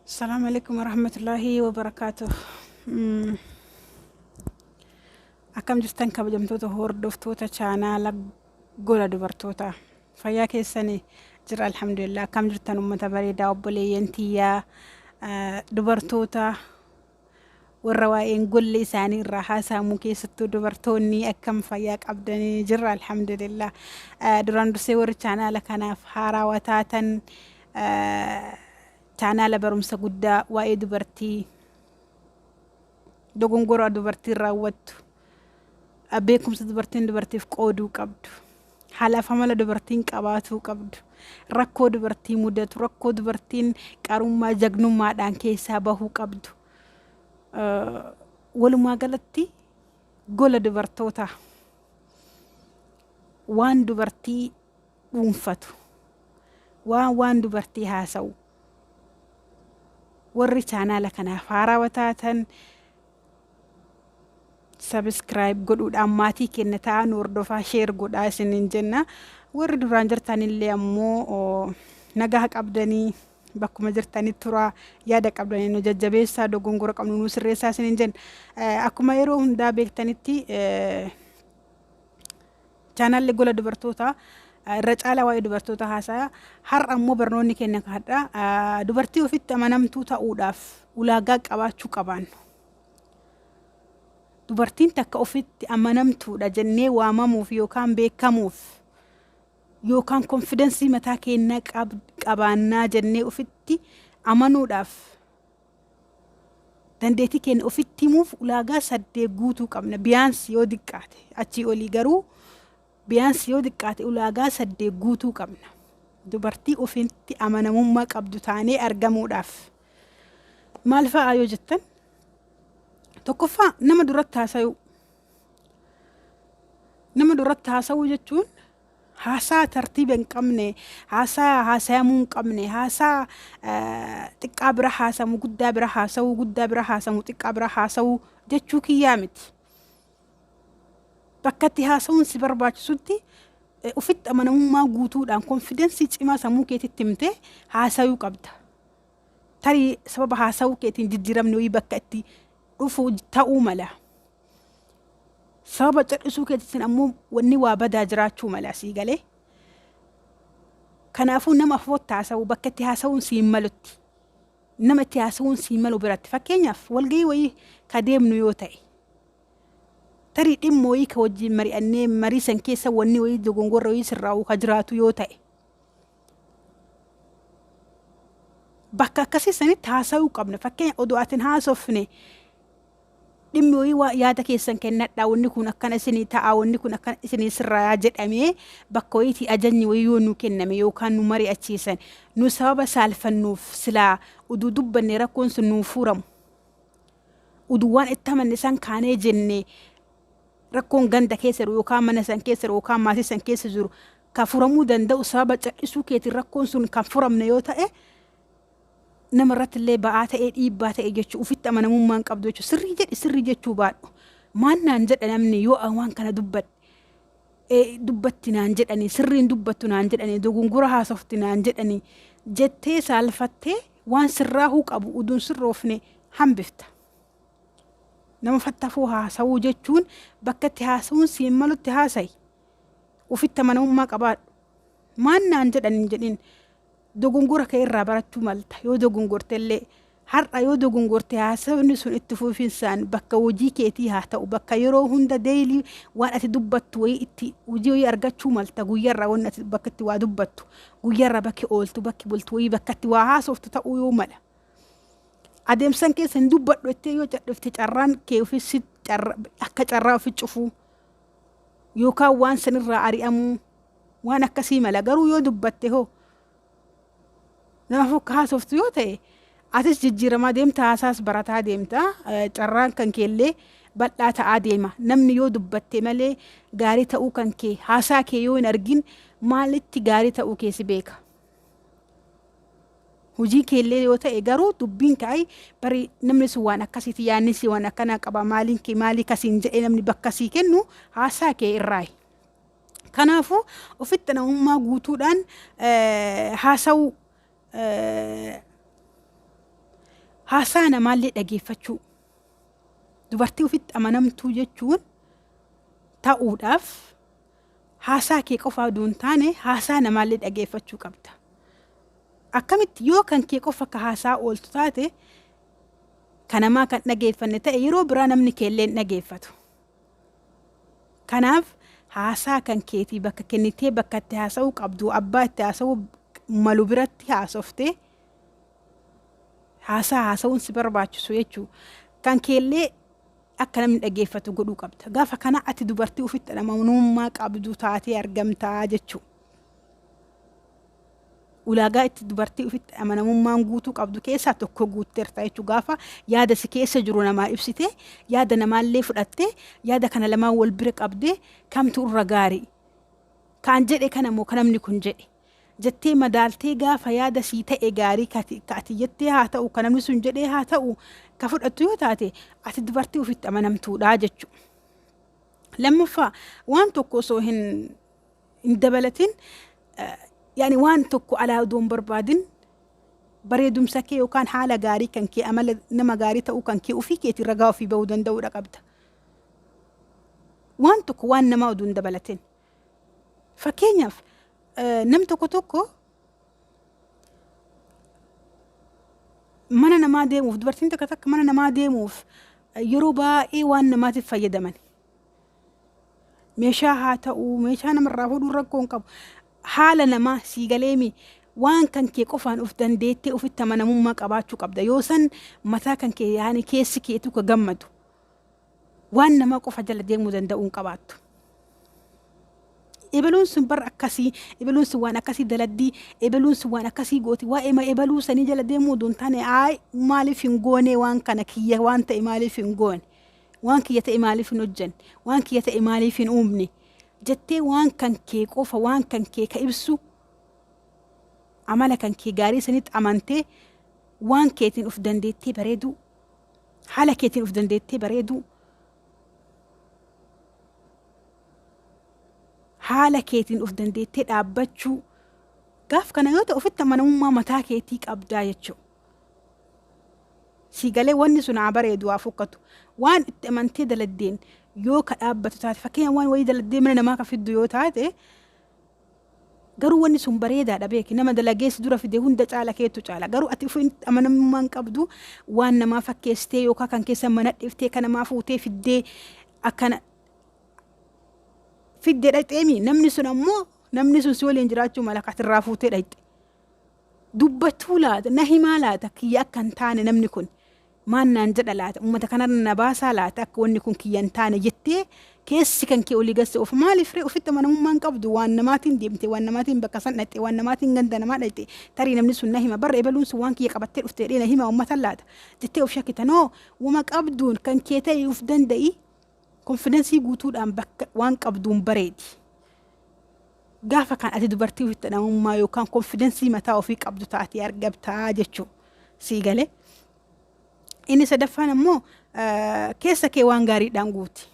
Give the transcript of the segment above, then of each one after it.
Assalamu alaikum warahmatullahi wabarakatuh. Akkam jirtan kabajamtoota hordoftoota chaanaala gola dubartoota fayyaa keessanii jira alhamdulillah. Akkam jirtan ummata bareedaa, obboleeyyan tiyyaa, dubartoota warra waa'een golli isaanii irraa haasa'amu, keessattuu dubartoonni akkam fayyaa qabdanii? Jirra alhamdulillah. Duraan dursee warri chaanaala kanaaf haarawaa taatan, chaanaala barumsa guddaa waa'ee dubartii, dogongora dubartiin raawwattu, beekumsa dubartiin dubartiif qooduu qabdu, haalaaf amala dubartiin qabaatuu qabdu, rakkoo dubartii mudatu, rakkoo dubartiin qarummaa jagnummaadhaan keessaa bahuu qabdu, walumaa galatti gola dubartootaa waan dubartii dhuunfatu, waan dubartii haasa'u, warri chaanaala kanaaf haarawa taatan subscribe godhuudhaan maatii keenya ta'aa, nu hordofaa, share godhaa isiniin jenna. Warri duraan jirtanillee ammoo nagaa qabdanii bakkuma jirtanitti turaa, yaada qabdanii nu jajjabeessaa, dogongora qabnu nu sirreessaa isiniin jenna. Akkuma yeroo hundaa beektanitti chaanaalli gola dubartootaa irra caalaa waa'ee dubartoota haasa'a. Har'a ammoo barnoonni keenya har'a dubartii ofitti amanamtuu ta'uudhaaf ulaagaa qabaachuu qabaannu. Dubartiin takka ofitti amanamtuudha jennee waamamuuf yookaan beekamuuf yookaan confidence mataa keenyaa qabaannaa jennee ofitti amanuudhaaf, dandeettii keenya ofitti himuuf ulaagaa saddeet guutuu qabna. Biyaansi yoo diqqaate, achii olii garuu biyaansi yoo diqqaate ulaagaa saddeet guutuu qabna. Dubartii ofitti amanamummaa qabdu taanee argamuudhaaf. Maal fa'aa yoo jettan, tokkoffaa nama duratti haasa'uu. Nama duratti haasa'uu jechuun haasaa tartiiba hin qabne, haasaa haasayamuu hin qabne, haasaa xiqqaa bira haasamu guddaa bira haasa'uu, guddaa bira haasamu xiqqaa bira haasa'uu jechuu kiyyaa miti. Bakka itti haasa'uun si barbaachisutti ofitti amanamummaa guutuudhaan confidence cimaa sammuu keetitti himtee haasa'uu qabda. Tarii sababa haasa'uu keetiin jijjiiramni wayii bakka itti dhufu ta'uu mala. Sababa cal'isuu keetiin ammoo wanni waa badaa jiraachuu mala, asii galee. Kanaafuu nama afootti haasa'uu, bakka itti haasa'uun siin malutti, nama itti haasa'uun siin malu biratti, fakkeenyaaf walgahii wayii ka deemnu yoo ta'e, tarii dhimma wayii ka wajjin mari'annee marii san keessa wanni wayii dogongorra wayii sirraa'u ka jiraatu yoo ta'e, bakka akkasii sanitti haasa'uu qabna. Fakkeenya odoo atin haasofne dhimmi wayii waa yaada keessan kennadhaa, wanni kun akkana isinii ta'a, wanni kun akkana isinii sirraayaa jedhamee bakka wayiitii ajajni wayii yoo nu kenname yookaan nu mari'achiisan, nu sababa saalfannuuf silaa uduu dubbanne rakkoon sun nuu furamu, uduu waan itti amanne san kaanee jenne rakkoon ganda keessa jiru yookaan mana san keessa jiru yookaan maatii san keessa jiru ka furamuu danda'u, sababa cal'isuu keetiin rakkoon sun kan furamne yoo ta'e, nama irratti illee ba'aa ta'ee dhiibbaa ta'e jechuu, ofitti amanamummaan qabdu jechuu. Sirrii jedhi, sirrii jechuu baadhu, maal naan jedha namni yoo waan kana dubbadhe, dubbatti naan jedhanii, sirriin dubbattu naan jedhanii, dogongora haasofti naan jedhanii jettee saalfattee waan sirraahuu qabu uduun sirroofne hambifta. Nama fattafuu haasawuu jechuun bakka itti haasawuun siin malutti haasayi. Ofitti amanamummaa qabaadhu. Maal naan jedhan hin jedhin. Dogongora kee irraa barachuu malta. Yoo dogongorte illee, har'a yoo dogongorte, haasawni sun itti fufinsaan bakka hojii keetii haa ta'u, bakka yeroo hunda daily waan ati dubbattu wayii itti hojii wayii argachuu malta. Guyyaarraa wanni ati bakka itti waa dubbattu, guyyaarraa bakki ooltu, bakki bultu wayii, bakka itti waa haasoftu ta'uu yoo mala. Adeemsan keessa hin dubbadhu jettee yoo cadhifte, carraan kee ofii si akka carraa ofii cufuu yookaan waan sanirraa ari'amuu waan akkasii mala. Garuu yoo dubbatte hoo, nama fokka haasoftu yoo ta'e, atis jijjiiramaa deemta, haasaas barataa deemta, carraan kan keellee bal'aa ta'aa deema. Namni yoo dubbatte malee gaarii ta'uu kan kee, haasaa kee yoo hin argin, maalitti gaarii ta'uu kee si beeka? Hojii keellee yoo ta'e garuu dubbiin ka'ai bari namni sun waan akkasiiti, yaadni si waan akkanaa qaba, maaliin kee maalii kasiin jedhee namni bakka sii kennu haasaa kee irraayi. Kanaafuu ofitti amanamummaa guutuudhaan haasa'uu. Haasaa namaallee dhageeffachuu. Dubartii ofitti amanamtuu jechuun ta'uudhaaf haasaa kee qofaa oduu hin taane haasaa namaallee dhageeffachuu qabda. Akkamitti yoo kan kee qofa ka haasaa ooltu taate ka namaa kan dhageeffanne ta'e yeroo biraa namni keellee hin dhageeffatu. Kanaaf haasaa kan keetii bakka kennitee bakka itti haasa'uu qabdu abbaa itti haasa'uu malu biratti haasoftee haasaa haasa'uun si barbaachisu jechuu kan keellee akka namni dhageeffatu godhuu qabda. Gaafa kana ati dubartii ofitti amanamummaa qabdu taatee argamtaa jechuu. Ulaagaa itti dubartii ofitti amanamummaan guutuu qabdu keessaa tokko guutteerta jechuudha. Gaafa yaada si keessa jiru namaa ibsite, yaada namaallee fudhatte, yaada kana lamaan wal bira qabdee kamtu irra gaarii? Kaan jedhe kana moo ka namni kun jedhe? Jettee madaaltee gaafa yaada sii ta'e gaarii ka ati jettee haa ta'u, ka namni sun jedhee haa ta'u, ka fudhattu yoo taate ati dubartii ofitti amanamtuudha jechuudha. Lammaffaa, waan tokko osoo hin hin dabalatin, yaani waan tokko alaa odoo hin barbaadin, bareedumsa kee yookaan haala gaarii kan kee, amala nama gaarii ta'uu kan kee ofii keetiin ragaa ofii bahuu danda'uudha qabda. Waan tokko waan namaa odoo hin dabalatin. Fakkeenyaaf, nam tokko tokko mana namaa deemuuf, dubartiin takka takka mana namaa deemuuf yeroo baay'ee waan namaatiif fayyadaman. Meeshaa haa ta'u, meeshaa namarraa fuudhuun rakkoo hin qabu. Haala namaa sii galeemi, waan kan kee qofaan of dandeettee ofitti amanamummaa qabaachuu qabda. Yoo san mataa kan kee, yaani keessi keetu ka gammadu. Waan namaa qofa jala deemuu danda'uu hin qabaattu. Ebeluun sun bar akkasii, ebeluun sun waan akkasii daladdii, ebeluun sun waan akkasii gooti. Waa'ee ma ebeluu sanii jala deemuu odoo hin taane, ayi maaliif hin goone waan kana, kiyya waan ta'e maaliif hin goone? Waan kiyya ta'e maaliif hin hojjenne? Waan kiyya ta'e maaliif hin uumne? Jettee waan kan kee qofa, waan kan kee ka ibsu, amala kan kee gaarii sanitti amantee waan keetiin of dandeettee bareeduu, haala keetiin of dandeettee bareeduu, haala keetiin of dandeettee dhaabbachuu. Gaaf kana yoo ta'e ofitti amanamummaa mataa keetii qabdaa jechuudha. Sii galee, wanni sun haa bareedu haa fokkatu. Waan itti amantee daladdeen yoo ka dhaabbatu taate, fakkeenya waan wayii daladdee mana namaa ka fiddu yoo taate, garuu wanni sun bareedaadha beeki, nama dalageessi dura fide hunda caala keetu caala, garuu ati ofitti amanamummaa hin qabdu, waan namaa fakkeessitee yookaan kan keessa mana dhiftee kan namaa fuutee fiddee akkana fiddee dhaqxeemi, namni sun ammoo namni sun si waliin jiraachuu mala katirraa fuutee dhaqxe. Dubbatuu laata, na himaa laata, kiyya akka hin taane namni kun maan naan jedha laata, uummata kanarra na baasaa laata, akka wanni kun kiyya hin taane jettee keessi kan kee olii gasse of maaliif ree ofitti amanamummaa hin qabdu, waan namaatiin deemte, waan namaatiin bakka san dhaqxe, waan namaatiin ganda namaa dhaqxe, tarii namni sun na hima barra, ebaluun sun waan kiyya qabattee dhufte jedhee na hima uummatan laata jettee of shakkita. Noo, wama qabduun kan kee ta'e of danda'i, konfidensii guutuudhaan bakka waan qabduun bareedi. Gaafa kan ati dubartii ofitti amanamummaa yookaan konfidensii mataa ofii qabdu taatee argamtaa jechuudha. Sii galee. Inni sadaffaan ammoo keessa kee waan gaariidhaan guuti.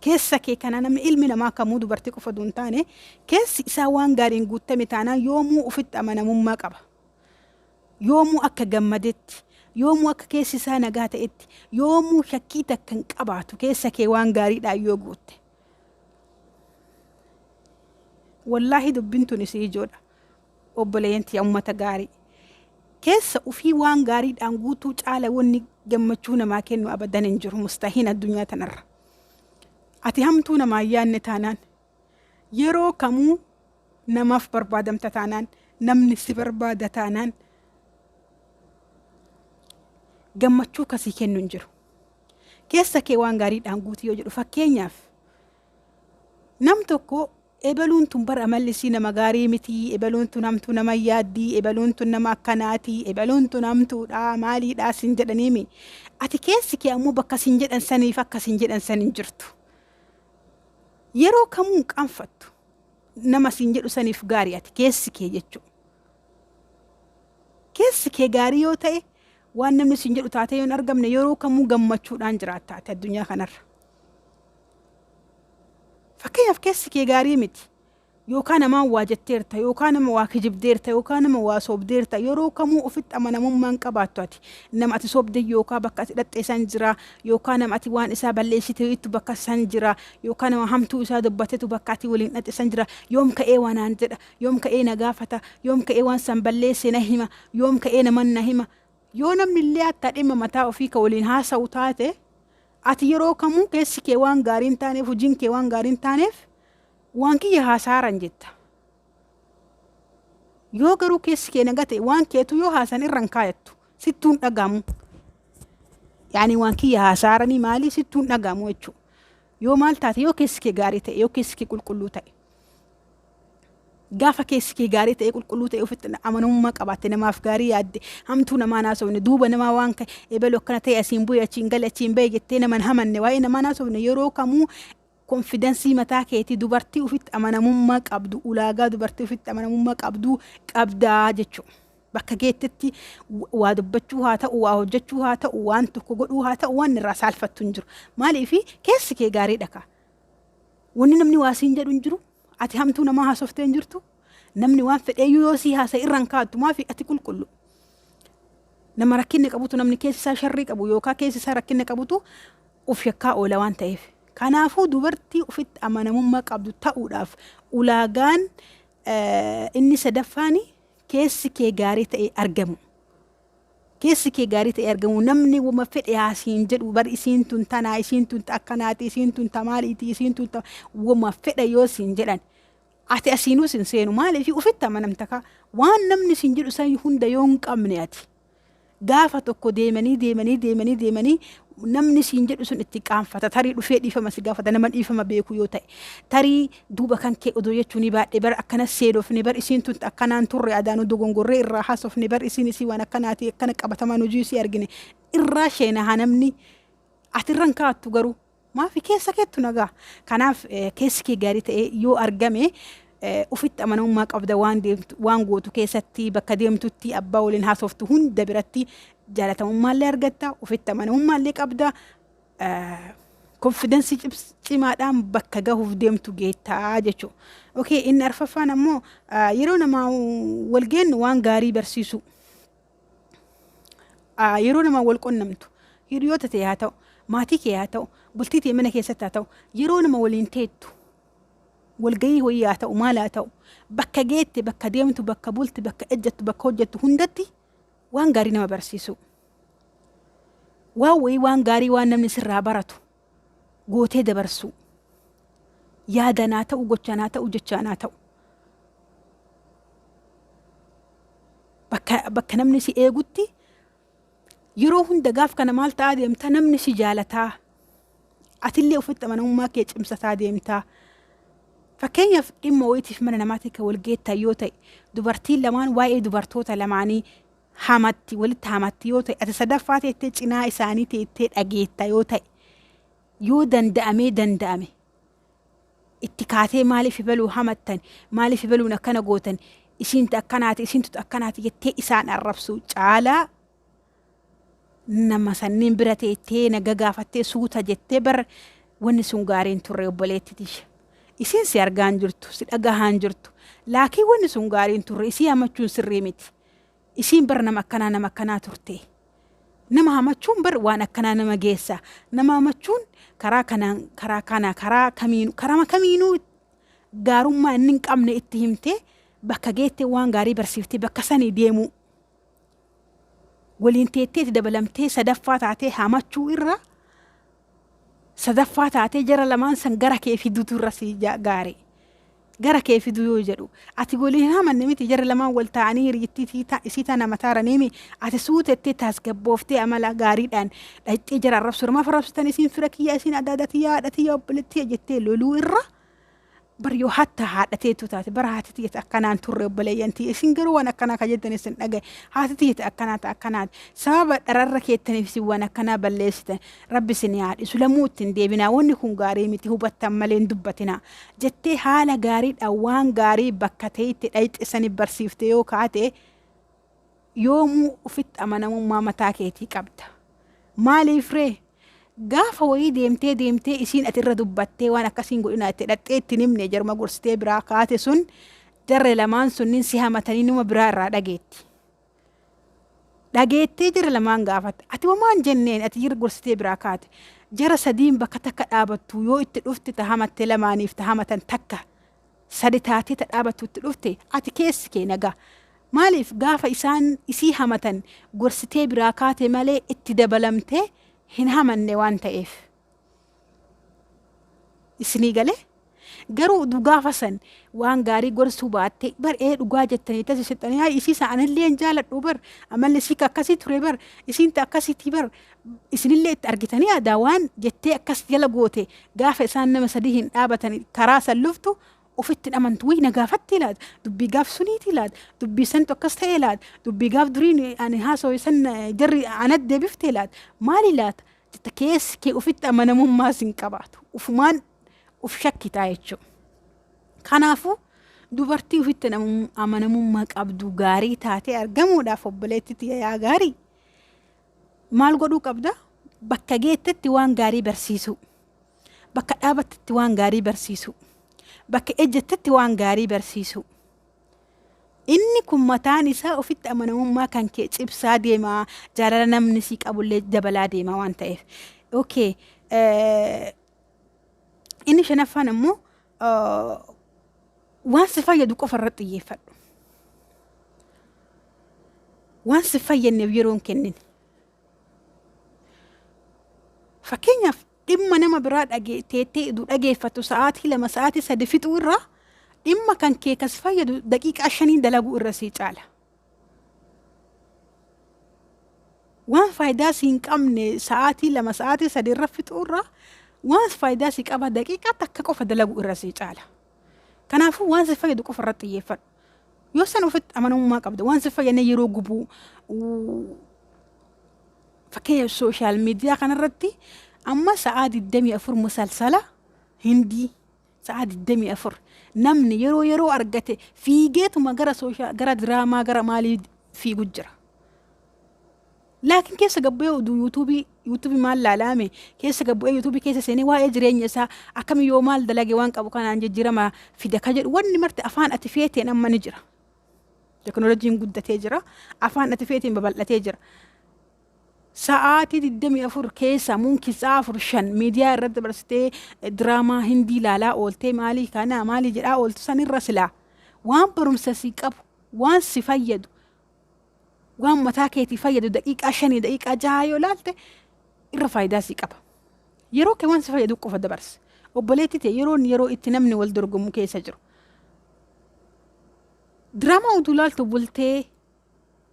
Keessa kee kana namni, ilmi namaa kamuu, dubartii qofa osoo hin taane, keessi isaa waan gaariin guutame taanaan yoomuu ofitti amanamummaa qaba. Yoomuu akka gammadetti, yoomuu akka keessi isaa nagaa ta'etti, yoomuu shakkii takka hin qabaatu keessa kee waan gaariidhaan yoo guutte. Wallaahi dubbiin tun isii ijoodha. Obboleeyyan tiyya, ummata gaarii. Keessa ufii waan gaariidhaan guutuu caala wanni gammachuu namaa kennu abadan hin jiru mustahiin addunyaa tanarra. Ati hamtuu namaa hin yaadne taanaan, yeroo kamuu namaaf barbaadamta taanaan, namni si barbaada taanaan, gammachuu kasii kennu hin jiru. Keessa kee waan gaariidhaan guutii yoo jedhu, fakkeenyaaf nam tokko ebaluun tun bara amalli isii nama gaarii miti, ebaluun tun hamtuu nama yaaddii, ebaluun tun nama akkanaati, ebaluun tun hamtuudha, maaliidha sin jedhaniimi. Ati keessi kee ammoo bakka sin jedhan saniif akka sin jedhan san hin jirtu. Yeroo kamuu hin qaanfattu. Nama sin jedhu saniif gaarii ati keessi kee jechuudha. Keessi kee gaarii yoo ta'e, waan namni sin jedhu taatee yoo hin argamne, yeroo kamuu gammachuudhaan jiraatta ati addunyaa kanarra. Fakkeenyaaf, keessi kee gaarii miti. Yookaan namaan waa jetteerta, yookaan nama waa kijibdeerta, yookaan nama waa soobdeerta. Yeroo kamuu ofitti amanamummaa hin qabaattu ati. Nama ati soobde yookaan bakka ati dhaqxe san jira, yookaan nama ati waan isaa balleessite ittu bakka san jira, yookaan nama hamtuu isaa dubbatetu bakka ati waliin dhaqxe san jira. Yoom ka'ee waa naan jedha, yoom ka'ee na gaafata, yoom ka'ee waan san balleesse na hima, yoom ka'ee naman na hima. Yoo namni illee hatta dhimma mataa ofii ka waliin haasa'u taate, ati yeroo kamuu keessi kee waan gaarii hin taaneef, hojiin kee waan gaarii hin taaneef, waan kiyya haasaaran jetta. Yoo garuu keessi kee nagaa ta'e, waan keetu yoo haasan irra hin kaayattu. Sittuu hin dhagahamu. Yaani waan kiyya haasaaranii maalii sittuu hin dhagahamu jechuudha. Yoo maal taate, yoo keessi kee gaarii ta'e, yoo keessi kee qulqulluu ta'e. Gaafa keessi kee gaarii ta'e, qulqulluu ta'e, ofitti amanamummaa qabaatte, namaaf gaarii yaadde, hamtuu namaa haasofne, duuba namaa waan ka'e ebelu akkana ta'e, asiin bu'e, achiin gale, achiin ba'e jettee naman hamanne, waa'ee namaa haasofne, yeroo kamuu confidence mataa keetii, dubartii ofitti amanamummaa qabdu, ulaagaa dubartii ofitti amanamummaa qabdu qabdaa jechuudha. Bakka geettetti waa dubbachuu haa ta'u, waa hojjechuu haa ta'u, waan tokko godhuu haa ta'u, waan irraa saalfattu hin jiru. Maaliif? Keessi kee gaariidha kaa. Wanni namni waa siin jedhu hin jiru. Ati hamtuu namaa haasoftee hin jirtu. Namni waan fedheeyyuu yoo sii haasa'e irra hin kaattu. Maafi? Ati qulqullu. Nama rakkinni qabutu, namni keessi isaa sharrii qabu yookaan keessi isaa rakkinni qabutu of yakkaa oola waan ta'eef. Kanaafuu dubartii ofitti amanamummaa qabdu ta'uudhaaf ulaagaan inni sadaffaan keessi kee gaarii ta'e argamu. Keessi kee gaarii ta'e argamu. Namni wama fedhe haasiin jedhu, bar isiin tun tanaa, isiin tun akkanaati, isiin tun tamaaliiti, isiin tun wama fedha yoo siin jedhan, ati asiinuu sin seenu. Maaliif? Ofitti amanamta kaa. Waan namni siin jedhu san hunda yoo hin qabne, ati gaafa tokko deemanii deemanii deemanii deemanii namni siin jedhu sun itti qaanfata. Tarii dhufee dhiifama si gaafata, nama dhiifama beeku yoo ta'e. Tarii duuba kan kee odoo jechuu ni baadhe, bar akkana seenofne, bar isiin tun akkanaan turre, adaanu dogongorree irraa haasofne, bar isiin isii waan akkanaati, akkana qabatamaan hojii isii argine irraa sheenaha namni, ati irra hin kaattu garuu. Maafi? Keessa keettu nagaa. Kanaaf keessi kee gaarii ta'e yoo argame, ofitti amanamummaa qabda. Waan deemtu, waan gootu keessatti, bakka deemtutti, abbaa waliin haasoftu hunda biratti jaalatamummaa argatta, ofitti amanamummaa illee qabda. Confidence cimaadhaan bakka gahuuf deemtu geettaa jechuudha. Okay, inni arfaffaan ammoo yeroo namaa wal geennu waan gaarii barsiisu. Yeroo namaa wal qunnamtu, hiriyoota ta'e haa ta'u, maatii kee haa ta'u, bultii ta'e mana keessatti haa ta'u, yeroo nama waliin teettu, walgahii wayii haa ta'u, maal haa ta'u, bakka geette, bakka deemtu, bakka bulti, bakka ejjattu, bakka hojjettu hundatti waan gaarii nama barsiisu. Waan wayii, waan gaarii, waan namni sirraa baratu gootee dabarsu. Yaadanaa ta'u, gochanaa ta'u, jechaanaa ta'u. Bakka namni si eegutti yeroo hunda gaaf kana maal ta'aa deemta? Namni si jaalataa, atillee ofitti amanamummaa kee cimsataa deemtaa. Fakkeenyaaf, dhimma wayiitiif mana namaatii kan wal geettan yoo ta'e, dubartiin lamaan waa'ee dubartoota lamaanii hamatti, walitti hamatti yoo ta'e, ati sadaffaa teettee cinaa isaanii teettee dhageetta yoo ta'e, yoo danda'amee danda'ame itti kaatee, maaliif baluu hamattan, maaliif baluun akkana gootan, isiintu akkanaati, isiintu akkanaati jettee isaan arrabsu caalaa, nama sanniin bira teettee naga gaafattee, suuta jettee, bar wanni sun gaariin turre, obboleetti tiyya. Isiin si argaan jirtu, si dhagahaan jirtu. Laakiin wanni sun gaariin turre, isii hamachuun sirrii miti. Isiin bar nama akkanaa, nama akkanaa turte. Nama hamachuun bar waan akkanaa nama geessa. Nama hamachuun karaa kanaan, karaa kana, karaa kamiinuu, karaa kamiinuu gaarummaa inni hin qabne itti himtee, bakka geettee waan gaarii barsiiftee bakka sanii deemuu. Waliin teetteeti dabalamtee sadaffaa taatee hamachuu irra, sadaffaa taatee jara lamaan san gara kee fidutu irra si gaarii. Gara kee fiduu yoo jedhu, ati waliin hin hamanne miti, jara lamaan wal ta'anii hiriyyittii isii tana mataaraniimi, ati suutettee tasgabbooftee amala gaariidhaan dhaqxee jara arrabsu, maaf arrabsitan, isiin fira kiyya, isiin adaada tiyya, haadha tiyya, obboleettii jettee loluu irra, bar yoo hatta haadha teetu taate, bara haati tiyya akkanaan turre, obboleeyyan tiyya, isin garuu waan akkanaa ka jettan isin dhagaye, haati tiyya akkanaa ta akkanaati, sababa dhararra keettaniif isin waan akkanaa balleessitan, rabbi isin haa dhiisu, lamuu ittiin deebinaa, wanni kun gaarii miti, hubattan malee hin dubbatinaa jettee haala gaariidhaan waan gaarii bakka ta'etti dhayxe sani barsiifte yoo kaate, yoomuu ofitti amanamummaa mataa keetii qabda. Maaliif ree? Gaafa wayii deemtee deemtee isiin ati irra dubbattee waan akkasiin godhinaa itti dhaqxee itti himne jaruma gorsitee biraa kaate sun jarre lamaan sunniin si hamatanii numa biraa irraa dhageetti. Dhageettee jara lamaan gaafatte. Ati homaan jenneen ati jira gorsitee biraa kaate. Jara sadiin bakka takka dhaabattu yoo itti dhufte ta hamatte lamaaniif ta hamatan takka sadi taatee ta dhaabattu itti dhufte ati keessi kee nagaa. Maaliif gaafa isaan isii hamatan gorsitee biraa kaate malee itti dabalamtee hin hamanne waan ta'eef. Isinii galee? Garuu utuu gaafa san waan gaarii gorsuu baatte bar ee dhugaa jettanii tasi sexxanii haa isii san anillee hin jaaladhu bar amalli isii ka akkasii ture bar isiin ta akkasiitii bar isinillee itti argitanii aadaa waan jettee akkas jala goote gaafa isaan nama sadii hin dhaabatan karaa san luftu ofitti hin amantu wayii na gaafattee laata dubbii gaaf suniitii laata dubbii santu akkas ta'ee laata dubbii gaaf duriin ani haasawee san jarri anat deebiftee laata maali laata jetta keessi kee ofitti amanamummaa sin qabaatu ufumaan uf shakkitaa jechuudha. Kanaafuu dubartii ofitti amanamummaa qabdu gaarii taatee argamuudhaaf obboleetti tiyya yaa gaarii maal godhuu qabda? Bakka geettetti waan gaarii barsiisuu. Bakka dhaabattetti waan gaarii barsiisuu. Bakka ejjettetti waan gaarii barsiisuu. Inni kun mataan isaa ofitti amanamummaa kan kee cibsaa deema. Jaalala namni sii qabullee dabalaa deema waan ta'eef. Okay. Inni shanaffaan ammoo waan si fayyadu qofa irratti xiyyeeffadhu. Waan si fayyadneef yeroo hin kennin. Fakkeenyaaf dhimma nama biraa teettee iduu dhageeffattu sa'aatii 2 sa'aatii 3 fixuu irraa dhimma kan kee kas fayyadu daqiiqaa shanii dalaguu irra sii caala. Waan faayidaa si hin qabne sa'aatii 2 sa'aatii 3 irra fixuu irraa waan faayidaa si qaba daqiiqaa takka qofa dalaguu irra sii caala. Kanaafuu waan si fayyadu qofa irratti xiyyeeffadhu. Yoo san ofitti amanamummaa qabda waan si fayyadne yeroo gubuu fakkeenya sooshaal miidiyaa kanarratti amma sa'aa 24 musalsala hindii sa'aa 24 namni yeroo yeroo argate fiigeetuma gara sooshaa gara diraamaa gara maalii fiigu jira. Laakiin keessa gabbu'ee oduu yuutuubii yuutuubii maal laalaame keessa gabbu'ee yuutuubii keessa seenee waa'ee jireenya isaa akkami yoo maal dalage waan qabu kanaan jijjiirama fida ka jedhu wanni marti afaan ati feeteen amma ni jira. Teknooloojiin guddatee jira. Afaan ati feeteen babal'atee jira. Sa'aatii 24 keessa mumkin sa'a 4 5 miidiyaa irratti dabarsitee diraamaa hindii ilaalaa ooltee maalii kana maalii jedhaa ooltu sanirra silaa waan barumsa si qabu waan si fayyadu waan mataa keetii fayyadu daqiiqaa shanii daqiiqaa jahaa yoo ilaalte irra faayidaa si qaba. Yeroo kee waan si fayyadu qofa dabarsi. Obboleetti ta'e yeroon yeroo itti namni wal dorgomu keessa jiru. Diraamaa utuu ilaaltu bultee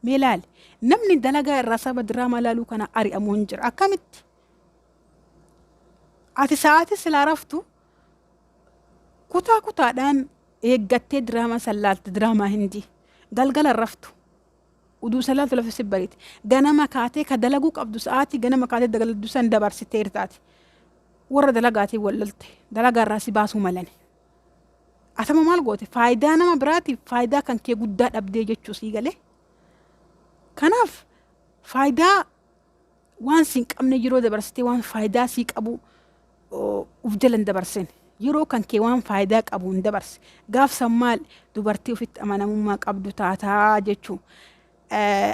mee laali. Namni dalagaa irraa saba diraamaa laaluu kana ari'amu hin jira. Akkamitti? Ati sa'aatii silaa raftu kutaa kutaadhaan eeggattee diraamaa san laalta diraamaa hindii. Galgala raftu. Uduu san laaltu lafa si bariiti. Ganama kaatee ka dalaguu qabdu sa'aatii ganama kaatee dalagdu san dabarsiteertaati. Warra dalagaatiin wal lolte. Dalagaa irraa si baasuu malani. Atama maal goote? Faayidaa nama biraatiif faayidaa kan kee guddaa dhabdee jechuu sii galee. Kanaaf faayidaa waan siin qabne yeroo dabarsitee waan faayidaa sii qabu uf jala hin dabarsin. Yeroo kan kee waan faayidaa qabu hin dabarse. Gaafsan maal dubartii ofitti amanamummaa qabdu taataa jechuu.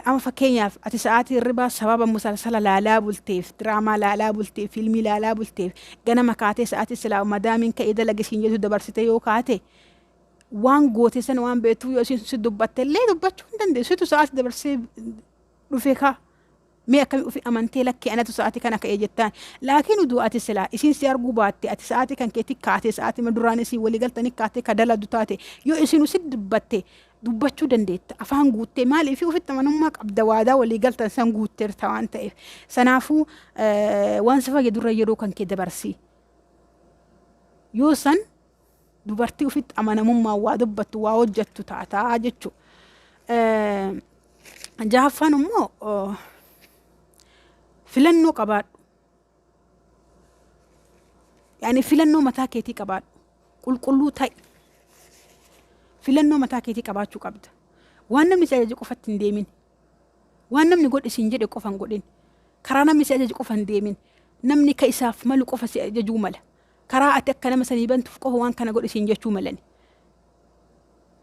Amma fakkeenyaaf ati sa'aatii hirribaa sababa musalsala laalaa bulteef, diraamaa laalaa bulteef, fiilmii laalaa bulteef, ganama kaatee sa'aatii silaa madaamiin ka'ee dalage siin jettu dabarsitee yoo kaate waan goote sana waan beektuuf yoo isiin si dubbatte illee dubbachuu hin dandeessu. Situ sa'aatii dabarsee dhufe kaa. Mee akkami ufi amantee lakkii anatu sa'aatii kana ka'ee jettaan. Laakiin uduu ati silaa isiin si arguu baatte ati sa'aatii kan keetti kaatee sa'aatii duraan isiin walii galtanii kaatee ka daladu taate yoo isiin si dubbatte dubbachuu dandeetta. Afaan guuttee maaliif ofitti amanummaa qabda waadaa walii galtan san guutteerta waan ta'eef. Sanaafuu waan si fayyadurra yeroo kan kee dabarsi. Yoo san dubartii ofitti amanamummaan waa dubbattu waa hojjettu taataa jechuudha. Jahaffaan immoo filannoo qabaadhu. Yaani filannoo mataa keetii qabaadhu. Qulqulluu ta'i. Filannoo mataa keetii qabaachuu qabda. Waan namni si ajaje qofatti hin deemin. Waan namni godhi siin jedhe qofa hin godhin. Karaa namni si ajaje qofa hin deemin. Namni ka isaaf malu qofa si ajajuu mala. Karaa ati akka nama sanii bantuuf qofa waan kana godhi siin jechuu malani.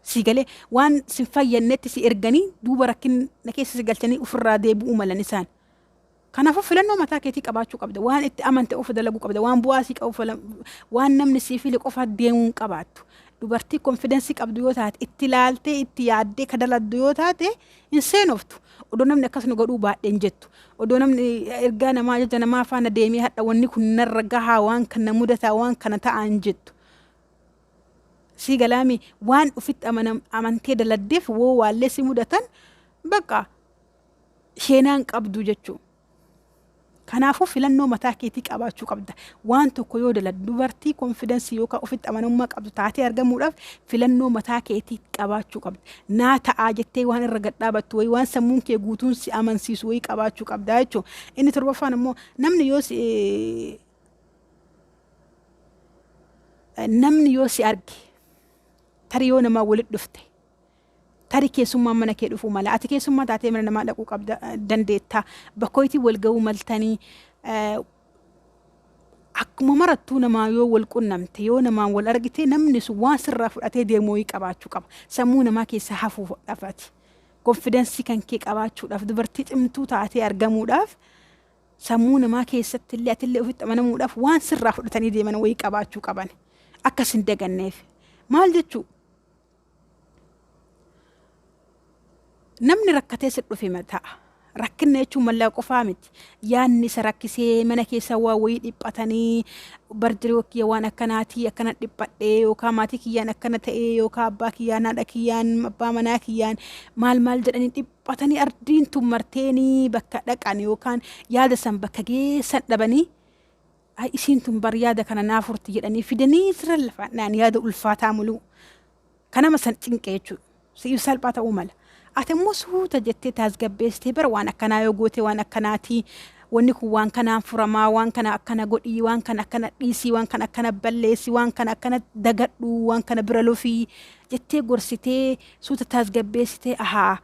Sii galee waan sin fayyannetti si erganii duuba rakkina keessa si galchanii ofirraa deebi'uu malan isaan. Kanaafuu filannoo mataa keetii qabaachuu qabda. Waan itti amante qofa dalaguu qabda. Waan bu'aa sii qabu waan namni sii file qofa deemuu hin qabaattu. Dubartii konfidensii qabdu yoo taate itti ilaaltee itti yaaddee ka daladdu yoo taate hin seenoftu. Odoo namni akkas nu godhuu baadhe hin jettu. Odoo namni ergaa namaa ajaja namaa faana deemee hadha wanni kun narra gahaa waan kana mudataa waan kana ta'aa hin jettu. Sii galaami waan ofitti amantee daladdeef woo waallee si mudatan bakka sheenaan qabdu jechuudha. Kanaafuu filannoo mataa keetii qabaachuu qabda. Waan tokko yoo daladdu dubartii konfidensii yookaan ofitti amanamummaa qabdu taatee argamuudhaaf filannoo mataa keetii qabaachuu qabda. Naa ta'aa jettee waan irra gad dhaabattu wayii waan sammuun kee guutuun si amansiisu wayii qabaachuu qabda jechuudha. Inni torbaffaan immoo namni yoo si namni yoo si arge tarii yoo namaa walitti dhufte Tari keessummaan mana kee dhufuu mala. Ati keessummaa taatee mana namaa dhaquu qabda dandeetta. Bakka wal ga'uu maltanii akkuma marattuu namaa yoo wal qunnamte yoo namaan wal argite namni sun waan sirraa fudhatee deemu wayii qabaachuu qaba. Sammuu namaa keessa hafuudhaaf ati. Konfidensii kan kee qabaachuudhaaf dubartii cimtuu taatee argamuudhaaf sammuu namaa keessatti illee atillee ofitti amanamuudhaaf waan sirraa fudhatanii deeman wayii qabaachuu qaban. Akkas hin daganneef. Maal jechuu? Namni rakkatee si dhufe ta'a. Rakkinna jechuun mallaqa qofaa miti. Yaadni isa rakkisee mana keessa waa wayii dhiphatanii barjiree kiyya waan akkanaatii akkana dhiphadhee yookaan maatii kiyyaan akkana ta'ee yookaan abbaa kiyyaan haadha kiyyaan abbaa manaa kiyyaan maal maal jedhanii dhiphatanii ardiin tun marteenii bakka dhaqan yookaan yaada san bakka geessan dhabanii ay isiin tun bar yaada kana naa furti jedhanii fidanii sirra lafaan dha'an yaada ulfaataa muluu ka nama san cinqe jechuudha. Siif salphaa ta'uu mala. Ati immoo suuta jettee taasgabbeessitee bara waan akkanaa yoo goote waan akkanaatii wanni kun waan kanaan furamaa waan kana akkana godhii waan kana akkana dhiisii waan kana akkana balleessi waan kana akkana dagadhu waan kana bira lufii jettee gorsitee suuta taasgabbeessitee ahaa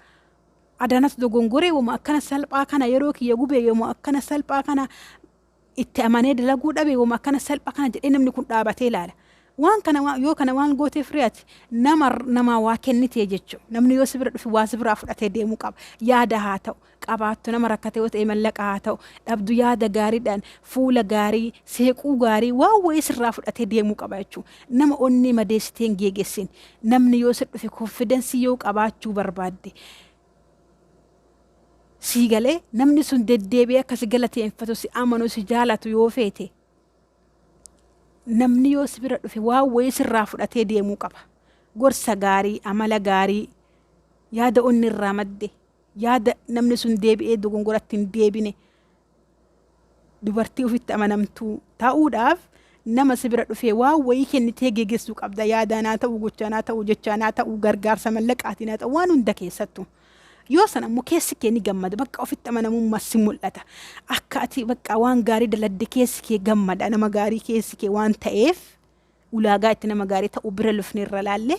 adanas dogongoree wama akkana salphaa kana yeroo kiyya gubee wama akkana salphaa kana itti amanee dalaguu dhabe wama akkana salpha kana jedhee namni kun dhaabatee ilaala. Waan kana yoo kana waan gooteef ri'ati nama namaa waa kennitee jechuudha. Namni yoo si bira dhufe waa si biraa fudhatee deemuu qaba. Yaada haa ta'u qabaattu nama rakkate yoo ta'e mallaqa haa ta'u dhabdu yaada gaariidhaan fuula gaarii seequu gaarii waan wayii sirraa fudhatee deemuu qaba jechuudha. Nama onnee madeessitee hin geegessin. Namni yoo si dhufe konfidensii yoo qabaachuu barbaadde Sii galee namni sun deddeebi'ee akka si galateeffatu si amanu si jaalatu yoo feete namni yoo si bira dhufe waan wayii sirraa fudhatee deemuu qaba. Gorsa gaarii, amala gaarii, yaada onni irraa madde, yaada namni sun deebi'ee dogongoratti hin deebine dubartii ofitti amanamtuu ta'uudhaaf nama si bira dhufee waan wayii kennitee geggeessuu qabda. Yaadaan haa ta'u, gochaan haa ta'u, jechaan haa ta'u, gargaarsa mallaqaatiin haa ta'u, waan hunda keessattuu. Yoo san ammoo keessi kee ni gammada. Bakka ofitti amanamummaa si mul'ata. Akka ati bakka waan gaarii daladde keessi kee gammada. Nama gaarii keessi kee waan ta'eef ulaagaa itti nama gaarii ta'u bira lufne irra laalle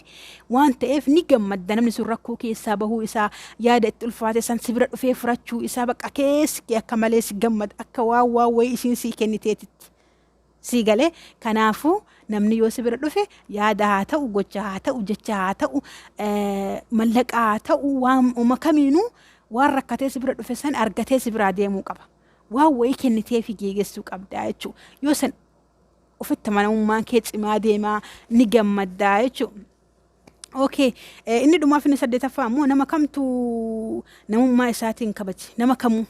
waan ta'eef ni gammadda. Namni sun rakkoo keessaa bahuu isaa yaada itti ulfaate san si bira dhufee furachuu isaa bakka keessi kee akka malee si gammada. Akka waan waan wayii isiin sii kenniteetitti. Sii galee kanaafuu namni yoo si bira dhufe yaada haa ta'u gocha haa ta'u jecha haa ta'u mallaqa haa ta'u waan uma kamiinuu waan rakkatee si bira dhufe san argatee si biraa deemuu qaba. Waan wayii kenniteefi geegessuu qabdaa jechuudha. Yoo san ofitti amanamummaan kee cimaa deemaa ni gammaddaa jechuudha. Okay. Inni dhumaaf inni saddeetaffaa immoo nama kamtu namummaa isaatiin kabaji nama kamuu.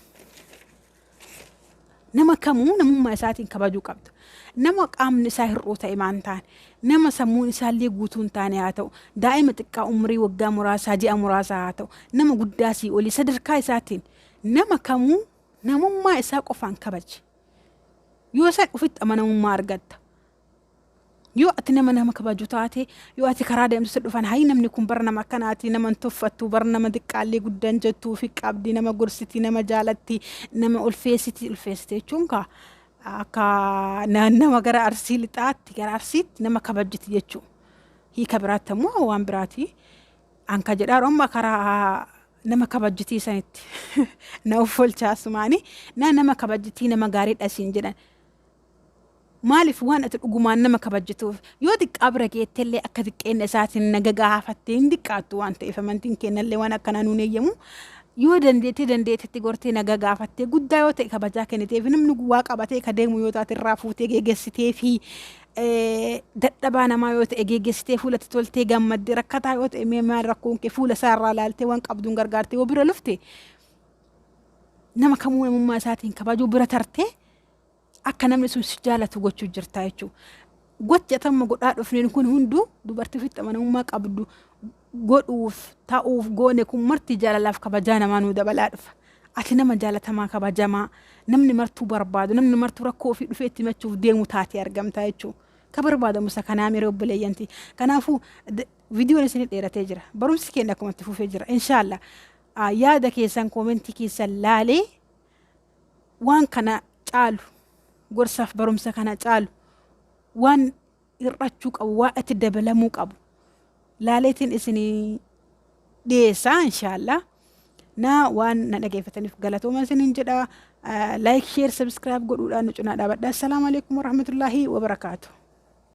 Nama kamuu namummaa isaatiin kabajuu qabda. Nama qaamni isaa hir'uu ta'e maan taane, nama sammuun isaallee guutuu hin taane haa ta'u, daa'ima xiqqaa umrii waggaa muraasaa ji'a muraasaa haa ta'u, nama guddaa sii olii sadarkaa isaatiin nama kamuu namummaa isaa qofaan kabaji. Yoo san ofitti amanamummaa argatta. Yoo ati nama nama kabaju taate, yoo ati karaa deemtu si dhufan, hayi namni kun bara nama akkanaati, nama hin tuffattu, bara nama xiqqaallee guddan jettuu fi qabdi, nama gorsiti, nama jaalatti, nama ulfeessiti, ulfeessiti jechuun kaa akka nama gara Arsii lixaatti, gara Arsiitti nama kabajjiti jechuu. Hiika biraatti ammoo waan biraati. Anka jedhaa amma karaa nama kabajjitii sanitti na uffolchaa sumaani na nama kabajjitii nama gaariidha siin jedhan. Maaliif waan ati dhugumaan nama kabajjituuf yoo xiqqaa bira geettellee akka xiqqeenna isaatiin naga gaafattee hin xiqqaattu waan ta'eef amantiin kennallee waan akkanaa nuun eeyyamu. Yoo dandeettee dandeettetti gortee naga gaafattee, guddaa yoo ta'e kabajaa kenniteef, namni waa qabatee ka deemu yoo taate irraa fuutee geeggeessitee fi dadhabaa namaa yoo ta'e geeggeessitee fuulatti toltee gammaddee, rakkataa yoo ta'e mee maal rakkoon kee fuula isaa irraa laaltee waan qabduun gargaartee yoo bira lufte, nama kamuu namummaa isaatiin kabajuu bira tartee akka namni sun si jaalatu gochuu jirta jechuudha. Gochi atamma godhaa dhufneen kun hunduu dubartii ofitti amanamummaa qabdu godhuuf ta'uuf goone kun marti jaalalaaf kabajaa namaa nuu dabalaa dhufa. Ati nama jaalatamaa, kabajamaa, namni martuu barbaadu, namni martuu rakkoo ofii dhufee itti himachuuf deemu taatee argamta jechuudha. Ka barbaadamu isa kanaa miree obboleeyyanti. Kanaafuu viidiyoon isin dheeratee jira. Barumsi keenya akkuma itti fufee jira. Inshaallah yaada keessan koomentii keessan laalee waan kana caalu, gorsaaf barumsa kana caalu, waan hir'achuu qabu, waan itti dabalamuu qabu laaleetiin isinii dhiyeessaa inshaallah. Na waan na dhageeffataniif galatooma isiniin jedha. Like, share, subscribe godhuudhaan nu cinaa dhaabadha. Assalaamu alaikum warahmatullaahi wabarakaatu.